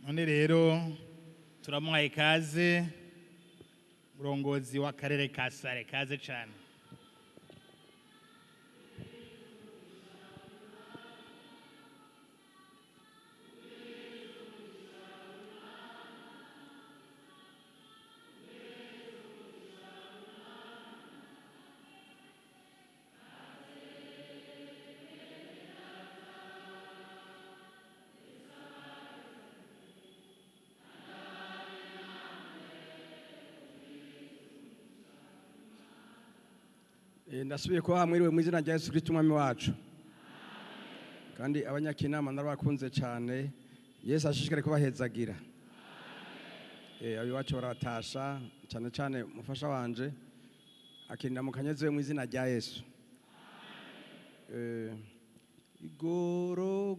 None rero turamuhaye ikaze, murongozi w'akarere ka Sare, kaze cyane. Ndasubiye kuba mwiriwe mu izina rya Yesu Kristo umwami wacu. Kandi abanyakinama narabakunze cyane. Yesu ashishikare kubahezagira. Abiwacu baratasha cyane cyane mufasha wanje akinda mukanyeze mu izina rya Yesu. Igorogota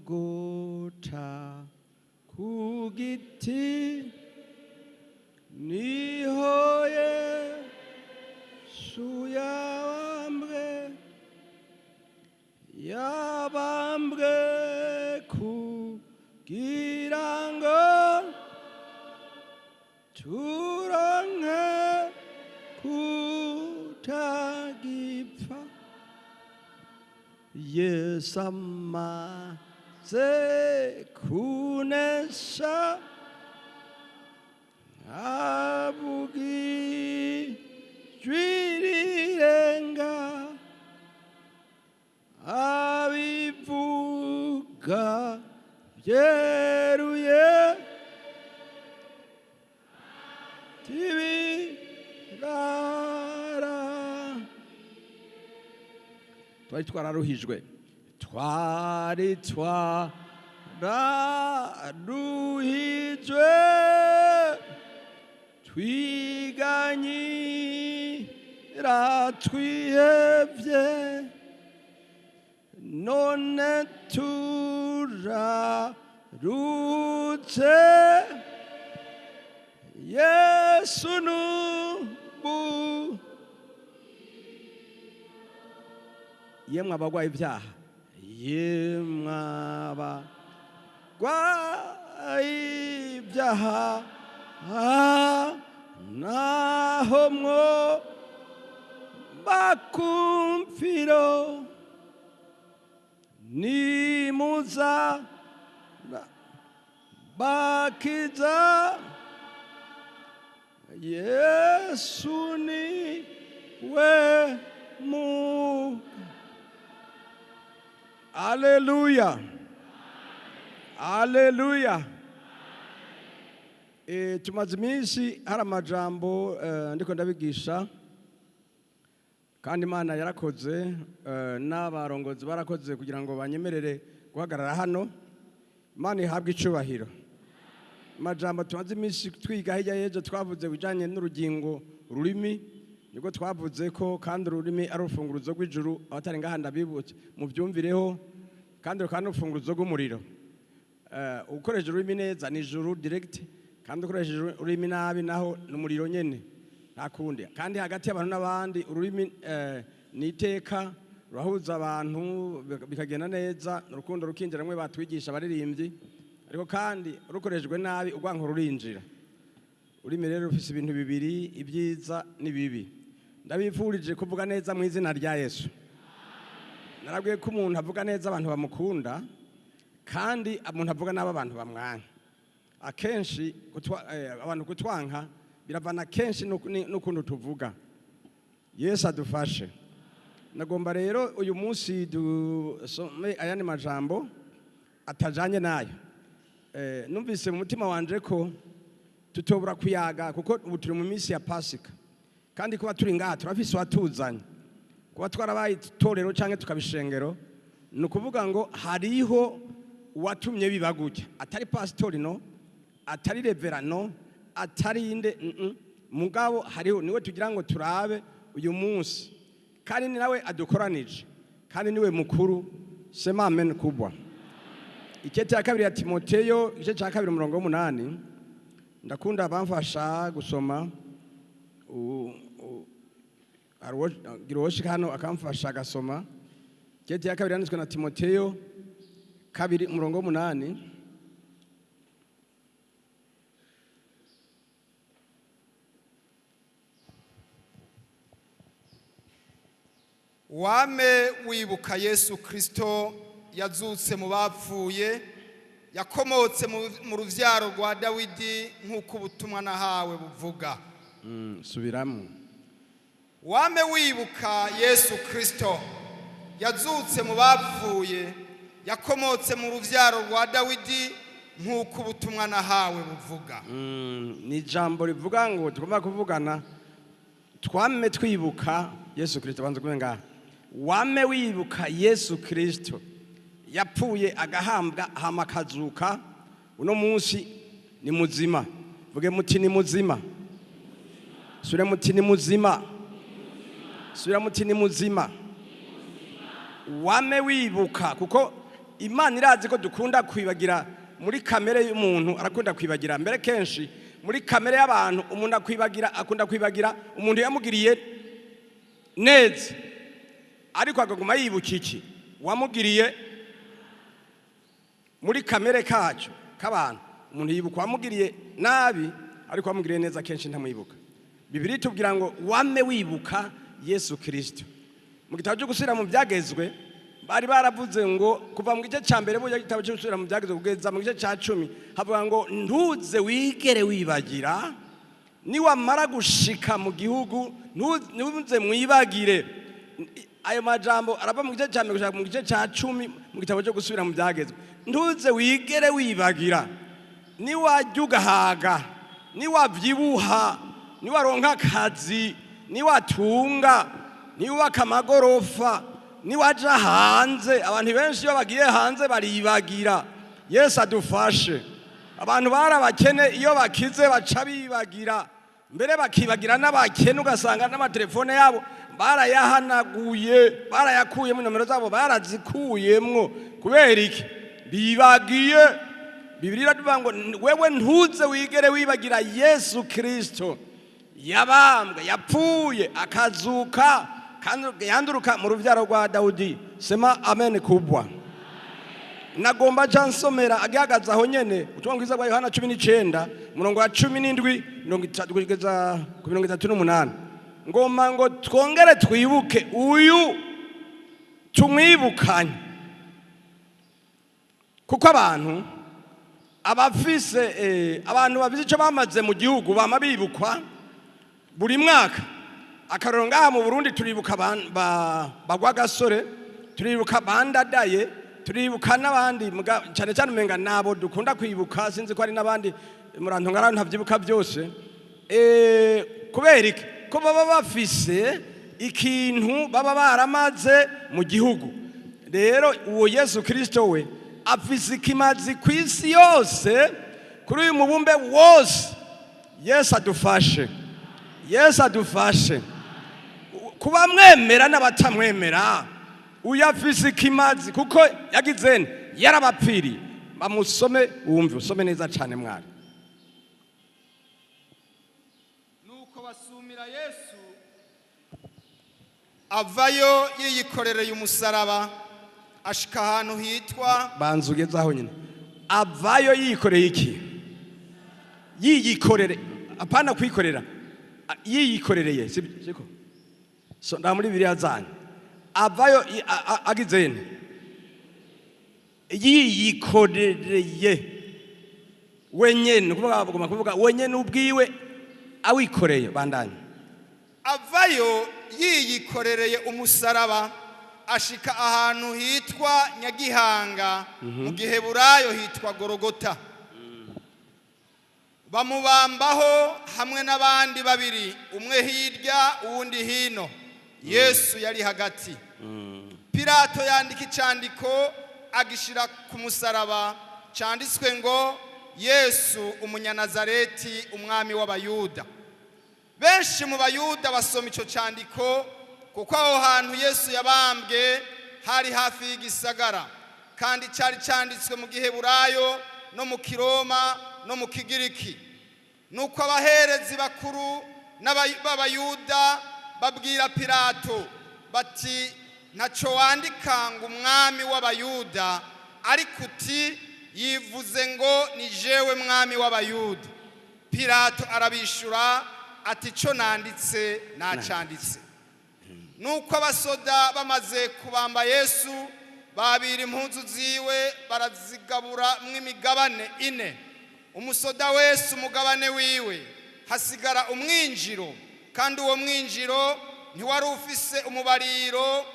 ku giti niho Yesu yabambwe kugira ngo turonke kutagipfa. Yesu amaze kunesha avuga ijwi rirenga, abivuga byeruye tibirara. Twari twararuhijwe, twari twararuhijwe, twiganyira twihevye, none turarutse. Yesu nubu yemwe abagwaye ibyaha, yemwe abagwaye ibyaha, naho mwo bakumfiro nimuza bakiza. Yesu ni we mu. Haleluya, haleluya. Tumaze iminsi hari amajambo ndiko ndabigisha, kandi Imana yarakoze, n'abarongozi barakoze kugira ngo banyemerere guhagarara hano. Imana ihabwe icubahiro. Amajambo tumaze iminsi twiga hirya y'ejo twavuze bijanye n'urugingo ururimi, nibwo twavuze ko kandi ururimi ari urufunguruzo rw'ijuru. Abatari ngaha ndabibutse mubyumvireho, kandi rukaba n'urufunguruzo rw'umuriro. Ukoresheje ururimi neza ni ijuru direct, kandi ukoresheje ururimi nabi naho ni umuriro nyene, nta kundi. Kandi hagati y'abantu n'abandi ururimi ni iteka, rurahuza abantu bikagenda neza, urukundo rukinjira, mwe batwigisha abaririmbyi. Ariko kandi rukoreshejwe nabi urwanko rurinjira. Ururimi rero rufise ibintu bibiri, ibyiza n'ibibi. Ndabifurije kuvuga neza mu izina rya Yesu. Narabwiye ko umuntu avuga neza abantu bamukunda, kandi umuntu avuga nabi abantu bamwanka. Akenshi abantu kutwanka biravana kenshi n'ukuntu tuvuga. Yesu adufashe. Nagomba rero uyu munsi dusome ayandi majambo atajanye nayo. Numvise mu mutima wanje ko tutobura kuyaga, kuko ubu turi mu minsi ya Pasika, kandi kuba turi ngaha turafise uwatuzanye. Kuba twarabaye itorero canke tukabishengero, ni ukuvuga ngo hariho uwatumye biba gutya, atari pasitori no, atari reverano, atari inde, mugabo hariho niwe tugira ngo turabe uyu munsi, kandi ni nawe adukoranije, kandi niwe mukuru. Sema amen kubwa. Ikete ya kabiri ya Timoteyo igice cya kabiri umurongo w'umunani, ndakunda bamfasha gusoma. Gira hano akamfasha agasoma. Ikete ya kabiri yanditswe na Timoteyo 2 umurongo w'umunani. Wame wibuka Yesu Kristo yazutse mu bapfuye, yakomotse mu ruvyaro rwa Dawidi, nk'uko ubutumwa nahawe buvuga. Subiramo. Wame wibuka Yesu Kristo yazutse mu bapfuye, yakomotse mu ruvyaro rwa Dawidi, nk'uko ubutumwa nahawe buvuga. Ni ijambo rivuga ngo tugomba kuvugana, twame twibuka Yesu Kristo. Banza kuvuga ngaha: wame wibuka Yesu Kristo yapfuye, agahambwa, hama akazuka. Uno munsi ni muzima. Vuge muti: "Ni muzima." Subira muti: "Ni muzima." Subira muti: "Ni muzima." Wame wibuka, kuko Imana irazi ko dukunda kwibagira. Muri kamere y'umuntu arakunda kwibagira. Mbere kenshi muri kamere y'abantu umuntu akwibagira, akunda kwibagira umuntu yamugiriye neza, ariko akaguma yibuka iki wamugiriye. Muri kamere kacu k'abantu umuntu yibuka wamugiriye nabi, ariko wamugiriye neza kenshi ntamwibuka. Bibiliya itubwira ngo wame wibuka Yesu Kirisito. Mu gitabo cyo gusubira mu byagezwe bari baravuze ngo kuva mu gice cya mbere burya igitabo cyo gusubira mu byagezwe kugeza mu gice cya 10 havuga ngo ntuze wigere wibagira. Niwamara gushika mu gihugu ntuze mwibagire. Ayo majambo arava mu gice cya mbere gushika mu gice cya 10 mu gitabo cyo gusubira mu byagezwe. Ntuze wigere wibagira. Niwajya ugahaga, niwabyibuha, niwaronka akazi, niwatunga, niwubaka amagorofa, niwaja hanze. Abantu benshi iyo bagiye hanze baribagira. Yesu adufashe. Abantu bari abakene iyo bakize baca bibagira, mbere bakibagira n'abakene, ugasanga n'amatelefone yabo barayahanaguye, barayakuyemo, nomero zabo barazikuyemwo. Kubera iki? Bibagiye. Bibiliya iravuga ngo wewe ntuze wigere wibagira Yesu Kristo yabambwe, yapfuye, akazuka, kandi yanduruka mu rubyaro rwa Dawudi. Sema amen kubwa. Nagomba nca nsomera agihagaze aho nyene ubutumwa bwiza bwa Yohana 19, umurongo wa 17, 30 kugeza ku 38. Ngomba ngo twongere twibuke uyu, tumwibukanye, kuko abantu abafise abantu bafise icyo bamaze mu gihugu bama bibukwa buri mwaka. Akarorero, ngaha mu Burundi turibuka bagwa gasore, turibuka bandadaye, turibuka n'abandi, cyane cyane umenga nabo dukunda kwibuka. Sinzi ko hari n'abandi, murantunga ntavyibuka byose. Kubera iki? Ko baba bafise ikintu baba baramaze mu gihugu. Rero uwo Yesu Kristo we afise ikimazi ku isi yose, kuri uyu mubumbe wose. Yesu adufashe, Yesu adufashe. Kuba mwemera n'abatamwemera, uyu afise ikimazi, kuko yagize nte? Yarabapfiriye. Bamusome wumve, usome neza cyane mwari. Nuko basumira Yesu, avayo yiyikorereye umusaraba, ashika ahantu hitwa Banza ugeze aho nyine. Avayo yikoreye iki? Yiyikorere, apana kwikorera. Yiyikorereye, siko? So nda muri Bibiliya zanyu avayo agize nte? Yiyikorereye wenyene, ukuvuga bagomba kuvuga wenyene ubwiwe awikoreye. Bandanye. Avayo yiyikorereye umusaraba, ashika ahantu hitwa Nyagihanga, mu Giheburayo hitwa Gorogota. Bamubambaho hamwe n'abandi babiri, umwe hirya uwundi hino, Yesu yari hagati. Pilato yandika icandiko agishira ku musaraba, canditswe ngo: "Yesu Umunyanazareti, umwami w'Abayuda." Benshi mu Bayuda basoma ico candiko, kuko aho hantu Yesu yabambwe hari hafi y'igisagara, kandi cyari canditswe mu Giheburayo no mu Kiroma no mu Kigiriki. Nuko abaherezi bakuru b'Abayuda babwira Pilato bati: "Ntaco wandika ngo umwami w'Abayuda, ariko uti yivuze ngo ni jewe mwami w'Abayuda." Pilato arabishura ati: "Ico nanditse nacanditse." Nuko abasoda bamaze kubamba Yesu, babira impuzu ziwe, barazigabura mw'imigabane ine, umusoda wese umugabane wiwe. Hasigara umwinjiro, kandi uwo mwinjiro ntiwari ufise umubariro,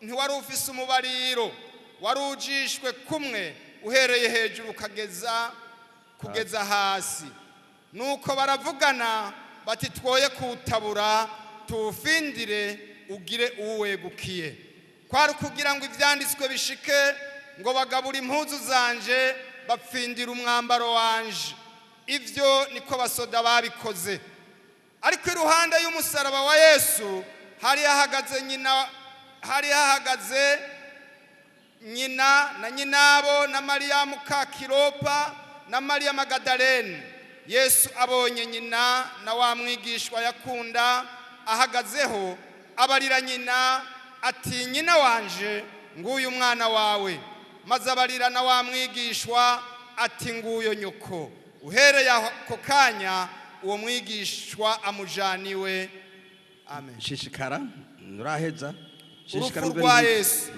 ntiwari ufise umubariro, wari ujishwe kumwe uhereye hejuru ukageza kugeza hasi. Nuko baravugana bati: "Twoye kuwutabura, tuwufindire ugire uwegukiye." Kwari kugira ngo ibyanditswe bishike ngo: "Bagabura impuzu zanje, bapfindira umwambaro wanje." Ibyo niko abasoda babikoze. Ariko iruhande y'umusaraba wa Yesu hari hahagaze nyina, hari hahagaze nyina na nyinabo na Mariya muka Kiropa na Mariya Magadalene. Yesu abonye nyina na wa mwigishwa yakunda ahagazeho, abarira nyina ati: "Nyina wanje, nguyu umwana wawe." Maze abarira na wa mwigishwa ati: "Nguyo nyoko." Uhereye ako kanya uwo mwigishwa amujaniwe. Amen. Shishikara, nturaheza. Shishikara. Urupfu Ube rwa Yesu.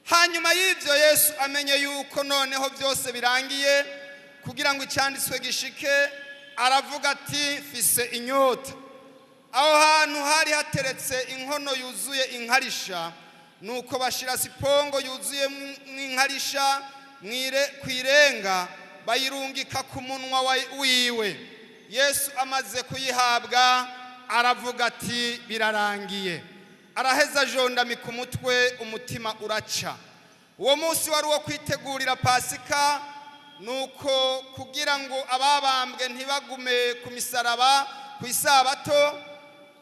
Hanyuma y'ibyo, Yesu amenye yuko noneho byose birangiye, kugira ngo icyanditswe gishike, aravuga ati: "Fise inyota." Aho hantu hari hateretse inkono yuzuye inkarisha. Nuko bashyira sipongo yuzuye inkarisha ku irenga, bayirungika ku munwa wiwe. Yesu amaze kuyihabwa aravuga ati: "Birarangiye." Araheza ajondamika umutwe, umutima uraca. Uwo munsi wari uwo kwitegurira Pasika. Nuko kugira ngo ababambwe ntibagume ku misaraba ku isabato,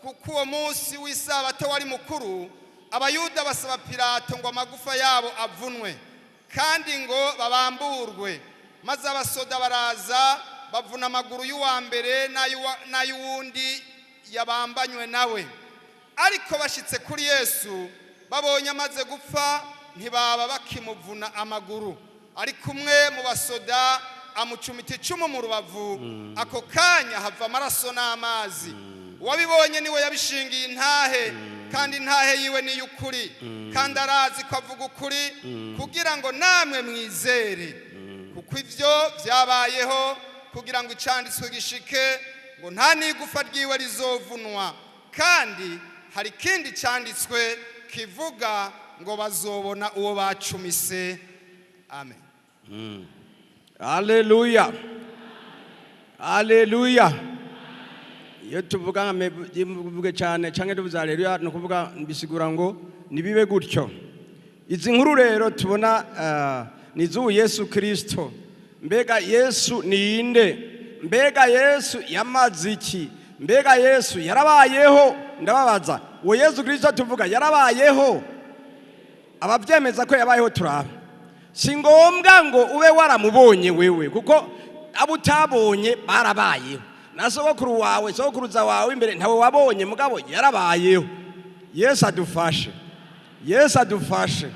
kuko uwo munsi w'isabato wari mukuru, Abayuda basaba Pilato ngo amagufa yabo avunwe kandi ngo babamburwe. Maze abasoda baraza, bavuna amaguru y'uwa mbere n'ay'uwundi yabambanywe nawe. Ariko bashyitse kuri Yesu, babonye amaze gupfa, ntibaba bakimuvuna amaguru. Ariko umwe mu basoda amucumita icumu mu rubavu, ako kanya hava amaraso n'amazi. Uwabibonye niwe yabishingiye intahe, kandi intahe yiwe ni iy'ukuri, kandi arazi ko avuga ukuri, kugira ngo namwe mwizere. Kuko ibyo byabayeho kugira ngo icyanditswe gishike ngo: "Nta n'igufa ryiwe rizovunwa." Kandi hari ikindi cyanditswe kivuga ngo: "Bazobona uwo bacumise." Amen. Haleluya, haleluya! Iyo tuvuga mvuge cyane cyangwa tuvuze haleluya, ni ukuvuga bisigura ngo nibibe gutyo. Izi nkuru rero tubona ni iz'ubu Yesu Kirisito. Mbega Yesu ni inde? Mbega Yesu yamaze iki? Mbega Yesu yarabayeho? Ndababaza, uwo Yesu Kirisito tuvuga yarabayeho? Ababyemeza ko yabayeho turaba. Si ngombwa ngo ube waramubonye wewe, kuko abo utabonye barabayeho. Na sogokuru wawe, sogokuruza wawe imbere, ntawe wabonye, mugabo yarabayeho. Yesu adufashe, Yesu adufashe.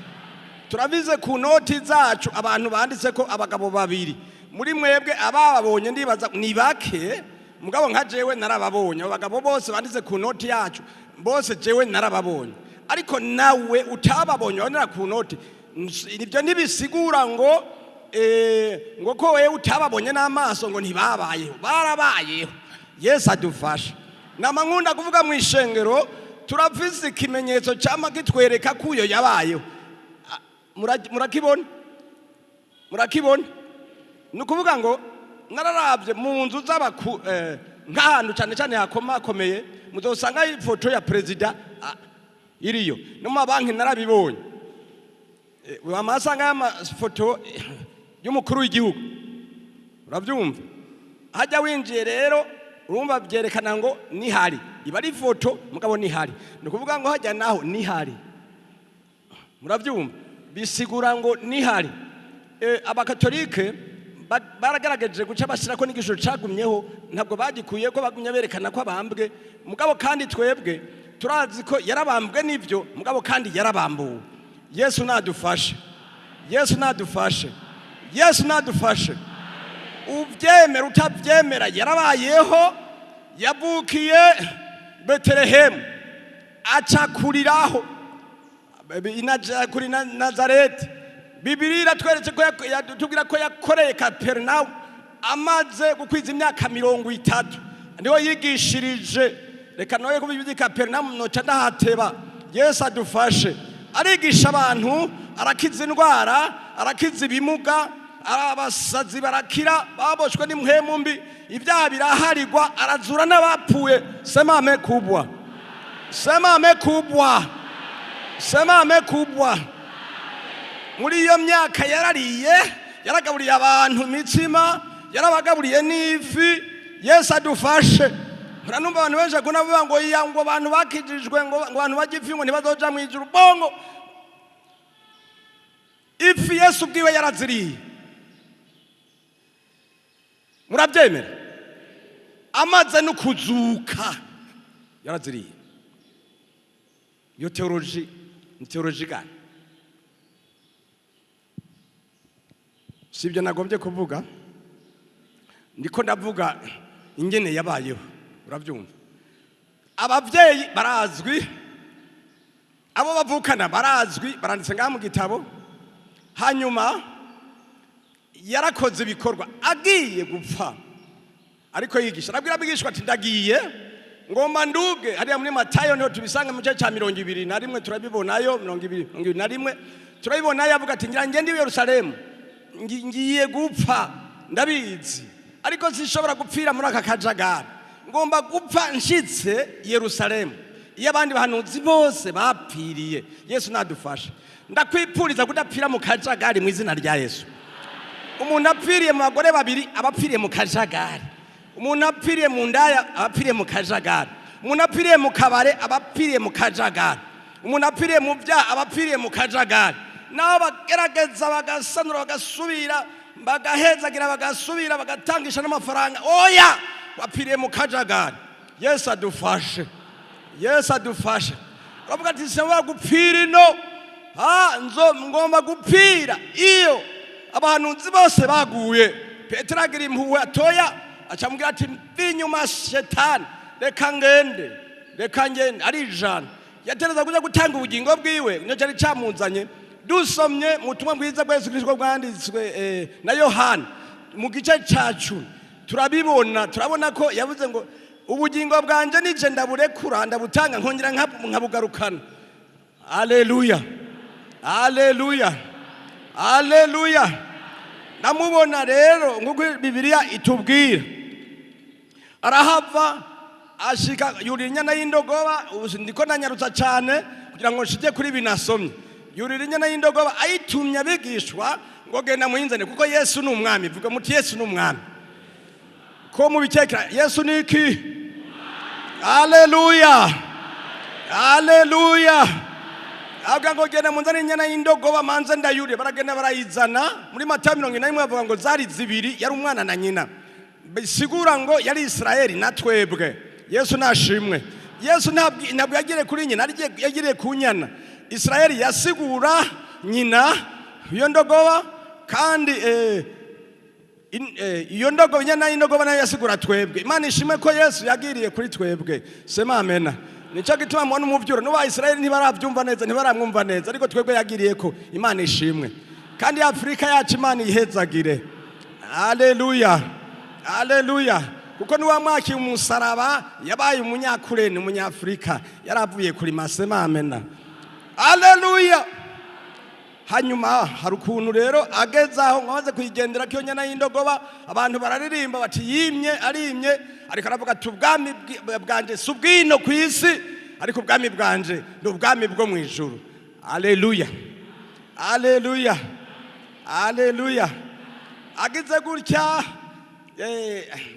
Turabize ku noti zacu abantu banditse ko abagabo babiri. Muri mwebwe abababonye ndibaza ni bake, mugabo nka jewe narababonye. Abo bagabo bose banditse ku noti yacu bose jewe narababonye. Ariko nawe utababonye wabonera ku noti, ibyo ntibisigura ngo ngo ko wewe utababonye n'amaso ngo ntibabayeho. Barabayeho. Yesu adufashe. Nama nkunda kuvuga mu ishengero, turafise ikimenyetso cyama kitwereka ko uyo yabayeho. Murakibona, murakibona. Ni ukuvuga ngo nararabye mu nzu z'abaku nk'ahantu cyane cyane hakomakomeye, muzosanga ifoto ya perezida iriyo. No mu mabanki narabibonye. Wamasanga y'amafoto y'umukuru w'igihugu, urabyumva. Hajya winjiye rero, urumva byerekana ngo nihari, iba ari ifoto mugabo nihari. Ni ukuvuga ngo hajya naho nihari, murabyumva, bisigura ngo nihari. Abakatolike baragaragaje guca bashyira ko n'igishusho cagumyeho, ntabwo bagikuye ko bagumye berekana ko abambwe. Mugabo kandi twebwe turazi ko yarabambwe n'ibyo, mugabo kandi yarabambuwe. Yesu nadufashe, Yesu nadufashe, Yesu nadufashe. Ubyemera utabyemera, yarabayeho. Yavukiye Betelehemu. Acakuriraho kuri Nazareti. Bibiliya iratweretse ko yatubwira ko yakoreye Kaperinawumu amaze gukwiza imyaka 30, niho yigishirije. Reka noye kuba iby'i Kaperinawumu noca ndahateba. Yesu adufashe. Arigisha abantu, arakiza indwara, arakiza ibimuga, abasazi barakira, baboshwe n'impwemu mbi, ibyaha biraharigwa, arazura n'abapfuye. Sema amen kubwa, sema amen kubwa, sema amen kubwa. Muri iyo myaka yarariye, yaragaburiye abantu imitsima, yarabagaburiye n'ifi. Yesu adufashe. Muranumva, abantu benshi bakunda kuvuga ngo iya, ngo abantu bakijijwe, ngo abantu barya ifi ngo ntibazoja mu ijuru. Bongo ifi Yesu ubwiwe yaraziriye. Murabyemera? Amaze no kuzuka yaraziriye. Iyo théologie ni théologie gani? Si ibyo nagombye kuvuga, ndiko ndavuga ingene yabayeho. Urabyumva, ababyeyi barazwi, abo bavukana barazwi, baranditse ngaha mu gitabo. Hanyuma yarakoze ibikorwa. Agiye gupfa ariko yigisha, arabwira abigishwa ati: "Ndagiye, ngomba nduge." Hariya muri Matayo niho tubisanga, mu gice cya 21 turabibonayo, 21 turabibonayo. Avuga ati: "Ngira ngende i Yerusalemu, ngiye gupfa ndabizi, ariko sinshobora gupfira muri aka kajagari. Ngomba gupfa nshitse i Yerusalemu iyo abandi bahanuzi bose bapfiriye." Yesu nadufashe. Ndakwipfuriza kudapfira mu kajagari mu izina rya Yesu. Umuntu apfiriye mu bagore babiri aba apfiriye mu kajagari. Umuntu apfiriye mu ndaya aba apfiriye mu kajagari. Umuntu apfiriye mu kabare aba apfiriye mu kajagari. Umuntu apfiriye mu byaha aba apfiriye mu kajagari. Nabo bagerageza bagasanura, bagasubira, bagahezagira, bagasubira, bagatangisha n'amafaranga, oya, wapfiriye mu kajagari. Yesu adufashe, Yesu adufashe. Uravuga ati: "Sinshobora gupfira ino, ha nzo ngomba gupfira iyo abahanuzi bose baguye." Petero agira impuhwe atoya, acamubwira ati: "Mvi inyuma Shetani, reka ngende, reka ngende." Arijana, yatereza kuja gutanga ubugingo bwiwe, nico cyari camuzanye. Dusomye mu butumwa bwiza bwa Yesu Kristo bwanditswe na Yohana mu gice ca 10, turabibona, turabona ko yavuze ngo: "Ubugingo bwanje nije ndaburekura, ndabutanga, nkongera nkabugarukana." Aleluya, aleluya, aleluya. Ndamubona rero nk'uko Bibiliya itubwira, arahava ashika yurira inyana y'indogoba. Ubu ndiko nanyarutsa cyane kugira ngo nshike kuri ibi nasomye. Yurira inyana y'indogoba, ayitumye abigishwa ngo: "Genda muyinzane," kuko Yesu ni umwami. Vuga muti: "Yesu ni umwami." Ko mubikekera, Yesu ni iki? Aleluya, aleluya. Avuga ngo: "Genda munzane inyana y'indogoba, manze ndayuriye." Baragenda barayizana. Muri Matayo 41 bavuga ngo zari zibiri, yari umwana na nyina, bisigura ngo yari Isirayeli na twebwe. Yesu nashimwe. Yesu ntabwo yagiriye kuri nyina, yagiriye ku nyana. Isirayeli yasigura nyina iyo ndogoba, kandi iyo ndogoba, inyana y'indogoba nayo yasigura twebwe. Imana ishimwe ko Yesu yagiriye kuri twebwe. Sema amena. Nicyo gituma mubona umuvyuro n'uba Isirayeli ntibarabyumva neza, ntibaramwumva neza, ariko twebwe yagiriye ko. Imana ishimwe. Kandi Afurika yacu Imana ihezagire. Aleluya, aleluya. Kuko niwamwakiye umusaraba yabaye umunyakurene, umunyafurika yaravuye kuri masema. Amena, aleluya. Hanyuma hari ukuntu rero ageze aho ngo amaze kuyigendera ko iyo nyana y'indogoba, abantu bararirimba bati: "Yimye, arimye." Ariko aravuga ati: "Ubwami bwanje si ubwino ku isi, ariko ubwami bwanje ni ubwami bwo mu ijuru." Aleluya, aleluya, aleluya. Agize gutya,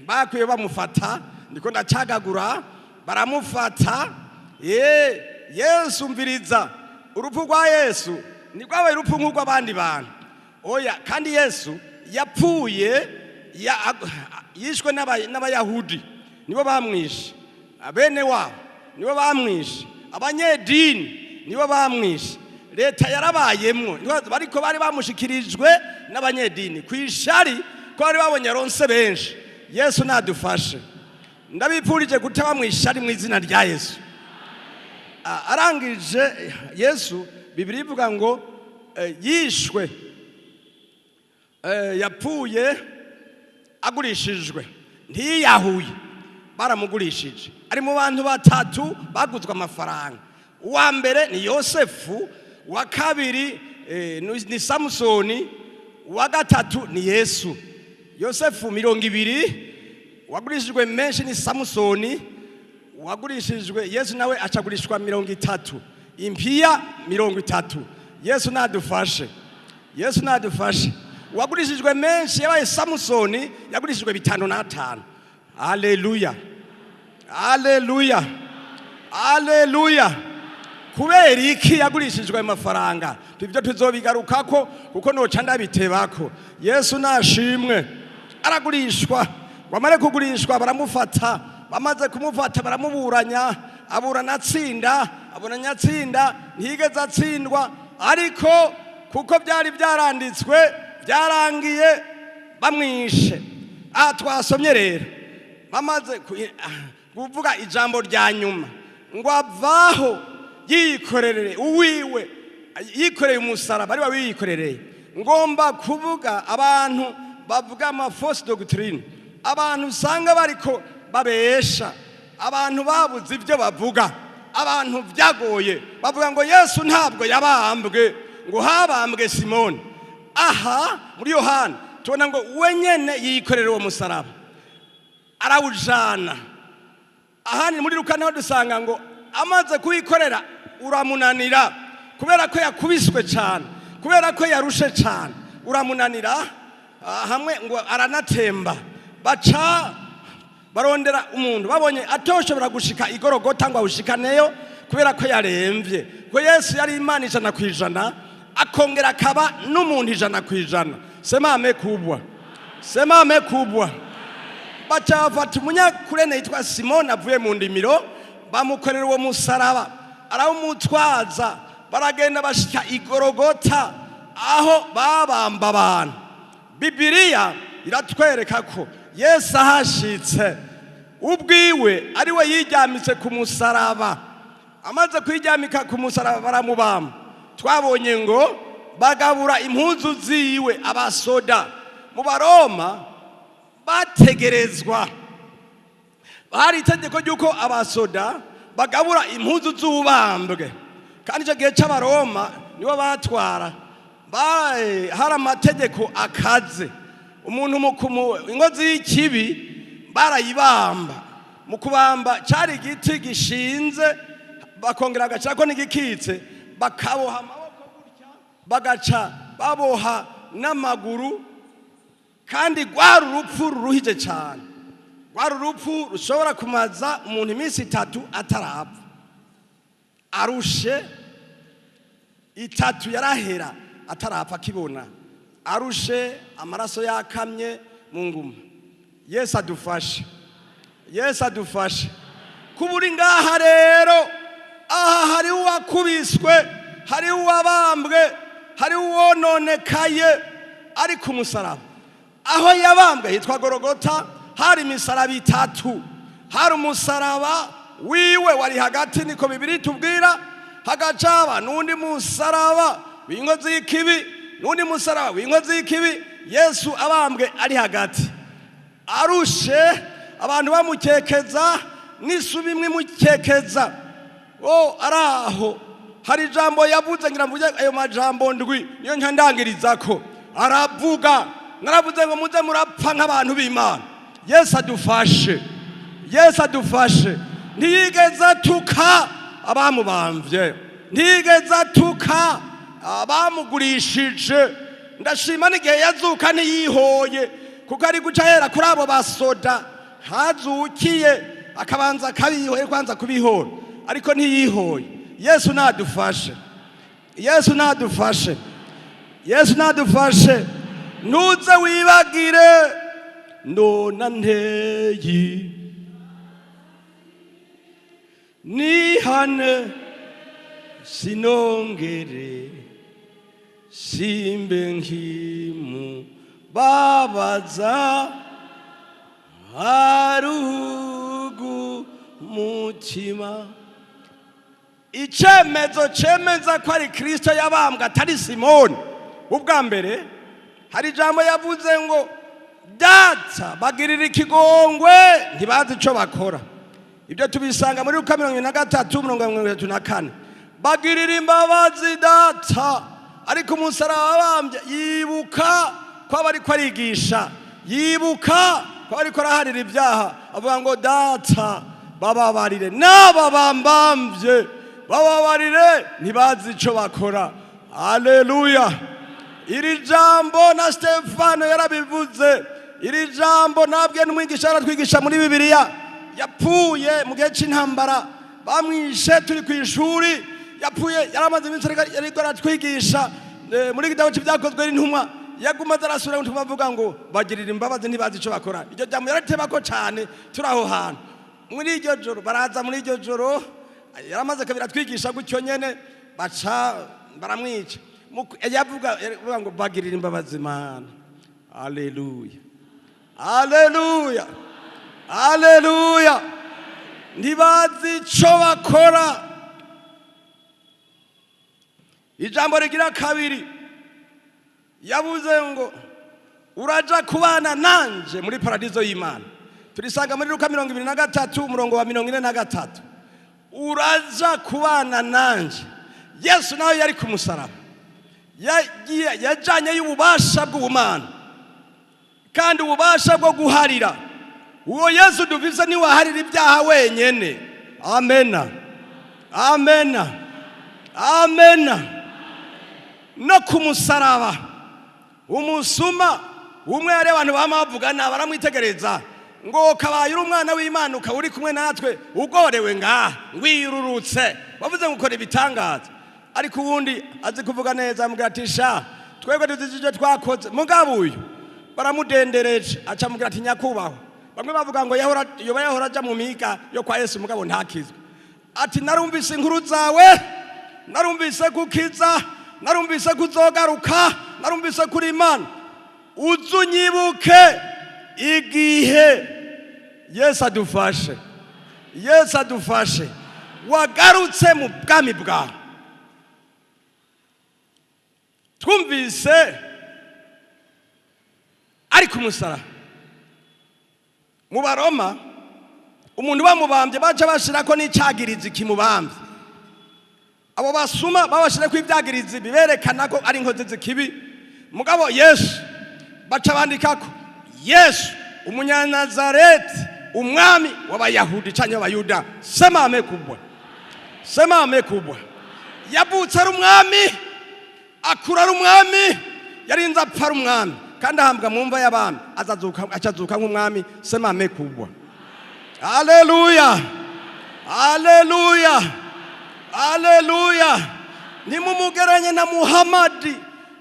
bakwiye bamufata. Ndiko ndacagagura. Baramufata. Yesu, mviriza, urupfu rwa Yesu ntirwabaye urupfu nk'urw'abandi bantu, oya. Kandi Yesu yapfuye yishwe n'Abayahudi, nibo bamwishe, bene wabo nibo bamwishe, abanyedini nibo bamwishe, leta yarabayemwo, ariko bari bamushikirijwe n'abanyedini ku ishari ko bari babonye aronse benshi. Yesu nadufashe. Ndabipfurije kutaba mu ishari mu izina rya Yesu. Arangije Yesu, Bibiri ivuga ngo yishwe, yapfuye agurishijwe, ntiyiyahuye, baramugurishije. Ari mu bantu batatu baguzwe amafaranga. Uwa mbere ni Yosefu, uwa kabiri ni Samusoni, uwa gatatu ni Yesu. Yosefu 20, uwagurishijwe menshi ni Samusoni, uwagurishijwe Yesu nawe acagurishwa 30, impiya 30. Yesu nadufashe, Yesu nadufashe. Uwagurishijwe menshi yabaye Samusoni, yagurishijwe 5 n'atanu. Haleluya, haleluya, haleluya! Kubera iki yagurishijwe ayo mafaranga? Ibyo tuzobigarukako kuko noca ndabitebako. Yesu nashimwe. Aragurishwa, wamare kugurishwa baramufata, bamaze kumufata baramuburanya, aburana atsinda, aburanya atsinda, ntiyigeze atsindwa. Ariko kuko byari byaranditswe, byarangiye bamwishe. Aha twasomye rero, bamaze kuvuga ijambo rya nyuma ngo avaho yikorerere uwiwe, yikoreye umusaraba, ari we wiyikorereye. Ngomba kuvuga abantu bavuga ama fausses doctrines, abantu usanga bariko babesha abantu, babuze ibyo bavuga, abantu byagoye, bavuga ngo Yesu ntabwo yabambwe, ngo habambwe Simoni. Aha muri Yohana tubona ngo we nyene yikorera uwo musaraba, arawujana. Ahandi muri Luka naho dusanga ngo amaze kuwikorera uramunanira, kubera ko yakubiswe cyane, kubera ko yarushe cyane, uramunanira. Hamwe ngo aranatemba, baca barondera umuntu babonye atoshobora gushika igorogota ngo awushikaneyo kubera ko yaremvye, ko Yesu yari Imana 100% akongera akaba n'umuntu 100%. Sema amen kubwa, sema amen kubwa. Baca bafata umunyakurene yitwa Simoni avuye mu ndimiro, bamukorera uwo musaraba, arawumutwaza, baragenda bashika igorogota aho babamba abantu. Bibiliya iratwereka ko Yesu ahashitse ubwiwe ari we yiryamitse ku musaraba. Amaze kwiryamika ku musaraba baramubamba. Twabonye ngo bagabura impuzu ziwe abasoda. Mu Baroma bategerezwa, hari itegeko ry'uko abasoda bagabura impuzu z'ubambwe, kandi icyo gihe cy'Abaroma nibo batwara. Hari amategeko akaze. Umuntu inkozi y'ikibi barayibamba. Mu kubamba cyari igiti gishinze, bakongera bagacako n'igikitse, bakaboha amaboko gutya, bagaca baboha n'amaguru. Kandi rwari urupfu ruruhije cyane, rwari urupfu rushobora kumaza umuntu iminsi 3 atarapfa, arushe. 3 yarahera atarapfa, akibona arushe, amaraso yakamye mu nguma. Yesu adufashe, Yesu adufashe. Kuba uri ngaha rero, aha hariho uwakubiswe, hariho uwabambwe, hariho uwononekaye ari ku musaraba. Aho yabambwe hitwa Gorogota. Hari imisaraba itatu. Hari umusaraba wiwe wari hagati, niko Bibiri tubwira, hagacaba n'undi musaraba w'inkozi y'ikibi, n'undi musaraba w'inkozi y'ikibi. Yesu abambwe ari hagati, arushe, abantu bamukekeza n'isubi imwe imukekeza. O araho hari ijambo yavuze, ngira mvuge ayo majambo ndwi, niyo nkandangirizako. Aravuga, naravuze ngo muze murapfa nk'abantu b'Imana. Yesu adufashe, Yesu adufashe. Ntiyigeze atuka abamubamvye, ntiyigeze atuka abamugurishije. Ndashima n'igihe yazuka ntiyihoye, kuko ari guca ahera kuri abo basoda hazukiye, akabanza akabihoye, kwanza kubihora, ariko ntiyihoye. Yesu nadufashe, Yesu nadufashe, Yesu nadufashe. Ntuze wibagire nona nteyi nihane, sinongere, simbe nkimu babaza harugu mutima. Icyemezo cyemeza ko ari Kirisito yabambwe, atari Simoni. Ubwa mbere hari ijambo yavuze ngo: "Data, bagirira ikigongwe, ntibazi icyo bakora." Ibyo tubisanga muri Luka 23, 34. Bagirira imbabazi, Data. Ariko umusaraba abambye, yibuka ko aba ariko arigisha, yibuka ko ariko araharira ibyaha, avuga ngo: "Data, bababarire, n'aba bambambye bababarire, ntibazi icyo bakora." Aleluya! Iri jambo na Stefano yarabivuze. Iri jambo nabwe n'umwigisha yaratwigisha muri Bibiliya. Yapfuye mu gihe cy'intambara, bamwishe turi ku ishuri. Yapfuye yaramaze iminsi ariko aratwigisha muri gitabo cy'Ibyakozwe n'Intumwa. Yaguma arasubira ngo avuga ngo: "Bagirira imbabazi, ntibazi icyo bakora." Iryo jambo yaratebako cyane turi aho hantu. Muri iryo joro baraza, muri iryo joro yaramaze kabiri atwigisha gutyo nyene, baca baramwica. Yavuga ngo: "Bagirira imbabazi, Mana." Aleluya, aleluya, aleluya! Ntibazi icyo bakora. Ijambo rigira kabiri yavuze ngo: "Uraja kubana nanje muri paradizo y'Imana." Turisanga muri Luka 23, umurongo wa 43. Uraja kubana nanje. Yesu nawe yari ku musaraba, yajanye y'ububasha bw'ubumana kandi ububasha bwo guharira. Uwo Yesu dufise niwaharira ibyaha wenyene. Amena, amena, amena! No ku musaraba, umusuma umwe yari abantu bama bavuga, baramwitegereza ngo: "Kabaye uri umwana w'Imana, ukaba uri kumwe natwe ugorewe ngaha, wiyururutse, wavuze ngo ukora ibitangaza." Ariko uwundi azi kuvuga neza, amubwira ati: "Sha, twebwe tuzi ibyo twakoze, mugabo uyu baramudendereje." Aca amubwira ati: "Nyakubahwa," bamwe bavuga ngo yahora, yoba yahora aja mu miga yo kwa Yesu, mugabo ntakizwe, ati: "Narumvise inkuru zawe, narumvise gukiza, narumvise kuzogaruka, narumvise kuri Imana. Uzunyibuke igihe." Yesu adufashe, Yesu adufashe. Wagarutse mu bwami bwawe. Twumvise ari ku musaraba. Mu Baroma, umuntu bamubambye baca bashirako n'icagirizi kimubambye. Abo basuma babashirako ivyagirizi biberekana ko ari inkozi z'ikibi. Mugabo Yesu baca bandikako: "Yesu Umunyanazareti, umwami w'Abayahudi canke w'Abayuda." Sema ame kubwa, sema ame kubwa! Yavutse ari umwami, akura ari umwami, yarinze apfa ari umwami, kandi ahambwa mu mva y'abami, azazuka, acazuka nk'umwami. Sema ame kubwa! Aleluya, aleluya, aleluya! Ntimumugeranye na Muhamadi,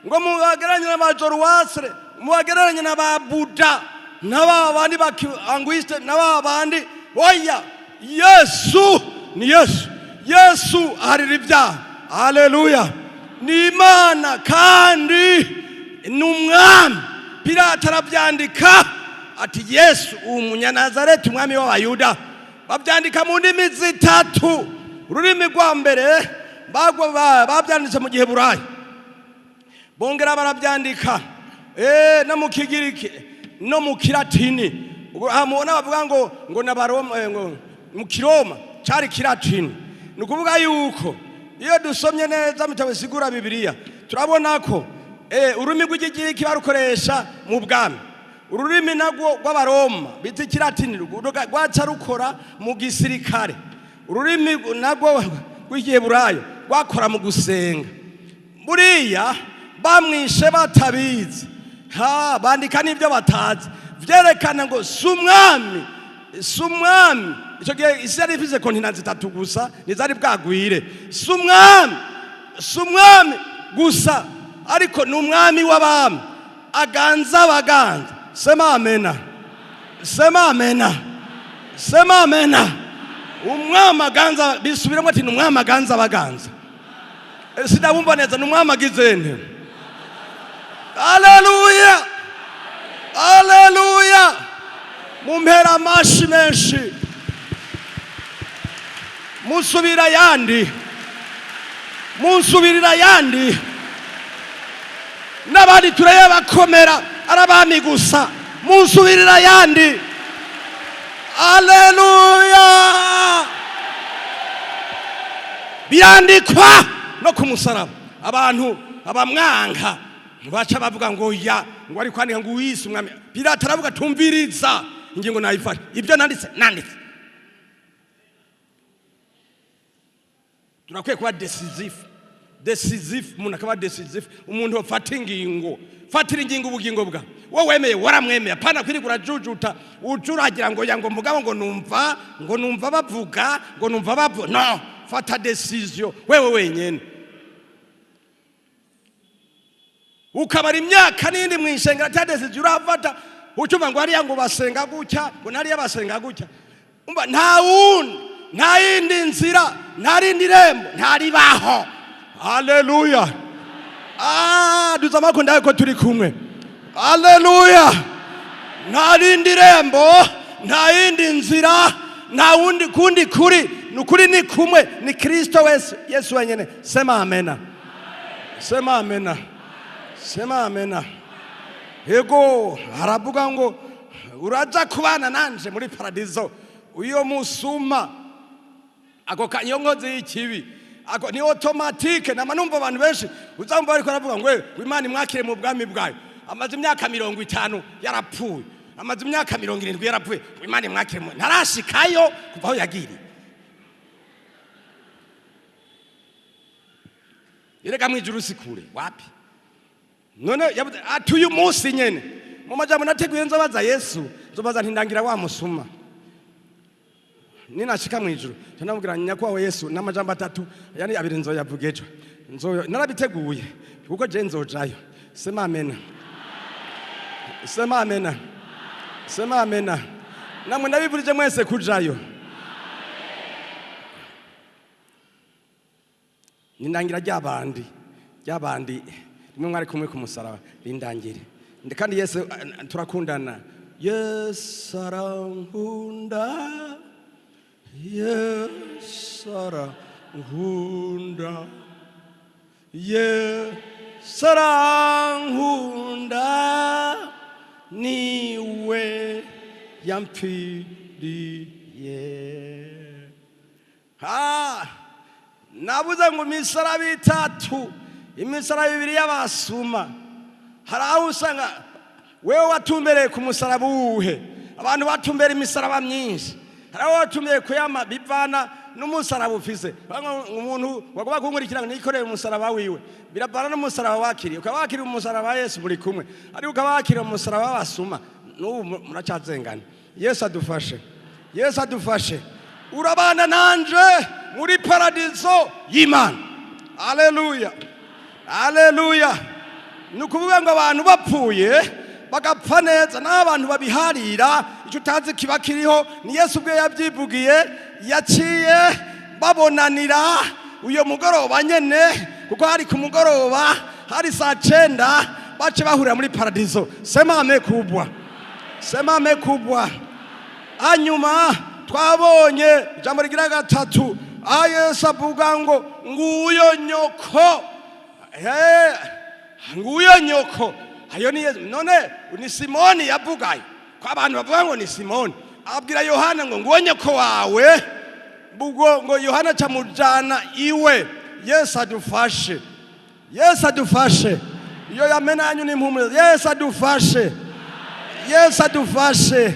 ngo mubageranye na ba Joruwasire, mubagereranye na ba Buda na ba bandi ba anguiste na ba bandi. Oya, Yesu ni Yesu. Yesu aharira ibyaha. Aleluya! Ni Imana kandi ni umwami. Pilato arabyandika ati: "Yesu Umunyanazareti, umwami w'Abayuda." Babyandika mu ndimi zitatu. Ururimi rwa mbere babyanditse mu Giheburayo, bongera barabyandika no mu Kigiriki no mu Kilatini. Ubwo aha mubona bavuga ngo n'Abaroma, ngo mu Kiroma cyari Kilatini. Ni ukuvuga yuko iyo dusomye neza mu bitabo bisigura Bibiliya, turabona ko ururimi rw'Ikigiriki barukoresha mu bwami, ururimi narwo rw'Abaroma bita Ikilatini rwaca rukora mu gisirikare, ururimi narwo rw'Igiheburayo rwakora mu gusenga. Buriya bamwishe batabizi, ha bandika n'ibyo batazi, vyerekana ngo si umwami, si umwami. Icyo gihe isi yari ifise continents zitatu gusa, ntizari bwagwire. Si umwami, si umwami gusa, ariko ni umwami w'abami, aganza abaganza. Sema amena, sema amena, sema amena! Umwami aganza, bisubiremo ati: "Ni umwami aganza abaganza." Sinabumva neza. Ni umwami agize nte? Aleluya, aleluya! Mumpera amashi menshi, musubira yandi. Munsubirira yandi n'abandi turayabakomera, ari abami gusa. Munsubirira yandi. Aleluya! Birandikwa no ku musaraba. Abantu abamwanka baca bavuga ngo ya ngo ari kwandika ngo uwise umwami. Pilato aravuga: "Tumviriza, ingingo nayifashe, ibyo nanditse nanditse." Turakwiye kuba décisif, décisif. Umuntu akaba décisif, umuntu afata ingingo. Fatira ingingo ubugingo bwa wowe wemeye, waramwemeye. Apana kwirirwa urajujuta, ucuragira ngo ya ngo mugabo ngo numva, ngo numva bavuga, ngo numva bavuga. No fata décision wewe wenyene. Ukabara imyaka n'indi mu ishengero ata décision urafata, ucumva ngo hariya ngo basenga gutya, ngo nariya basenga gutya. Umva, nta wundi, nta yindi nzira, nta rindi rembo, nta ribaho. Haleluya! Ah, duza amaboko ndawe ko turi kumwe. Haleluya! Nta rindi rembo, nta yindi nzira, nta wundi kundi kuri. Ni ukuri, ni kumwe, ni Kristo wese, Yesu wenyene. Sema amena, sema amena, sema amena. Yego, aravuga ngo uraja kubana nanje muri paradizo. Uyo musuma ako kanyongozi y'ikibi ako ni automatique. Nama numva abantu benshi uzamva bariko baravuga ngo: "Eh, Imana imwakire mu bwami bwayo." Amaze imyaka 50 yarapfuye, amaze imyaka 70 yarapfuye, ngo Imana imwakire mu ntarashikayo kuva aho yagiriye. Erega mwijuru si kure, wapi. None yavuze ati uyu munsi nyene. Mu majambo nateguye nzobaza Yesu, nzobaza ntindangira wa musuma ninashika mwijuru. Ndamubwira: "Nyakubahwa Yesu," n'amajambo atatu, yani abiri nzoyavuga ejo. Nzoyo narabiteguye kuko je nzojayo. Sema amena, sema amena, sema amena. Namwe ndabivurije mwese kujayo. Nindangira ryabandi, ryabandi rimwe mwari kumwe ku musaraba, rindangire. Kandi Yesu turakundana. Yesu arankunda, Yesu arankunda, Yesu arankunda, niwe yampfiriye. Ha, nabuze ngo imisaraba itatu, imisaraba ibiri y'abasuma. Hari aho usanga wewe watumbereye ku musaraba uwuhe? Abantu batumbera imisaraba myinshi. Hari aho watumbereye kuyama, bivana n'umusaraba ufise. Bamwe umuntu wagomba kunkurikira ngo nikorere umusaraba wiwe, biravana n'umusaraba wakiriye. Ukaba wakiriye umusaraba wa Yesu, muri kumwe, ariko ukaba wakiriye umusaraba w'abasuma, n'ubu muracyazengana. Yesu adufashe, Yesu adufashe. Urabana nanje muri paradizo y'Imana. Aleluya, aleluya! Ni ukuvuga ngo abantu bapfuye bagapfa neza, n'aho abantu babiharira, icyo utazi kiba kiriho. Ni Yesu ubwe yabyivugiye, yaciye babonanira uyo mugoroba nyene, kuko hari ku mugoroba, hari saa 9, bace bahurira muri paradizo. Sema amen kubwa, sema amen kubwa. Hanyuma twabonye ijambo rigira gatatu, aho Yesu avuga ngo nguyo nyoko. Nguyo nyoko. Ayo ni Yesu. None ni Simoni yavugayo, ko abantu bavuga ngo ni Simoni. Abwira Yohana ngo nguwo nyoko wawe. Ubwo ngo Yohana acamujana iwe. Yesu adufashe, Yesu adufashe. Iyo yamena yanyu ni impumuro. Yesu adufashe, Yesu adufashe.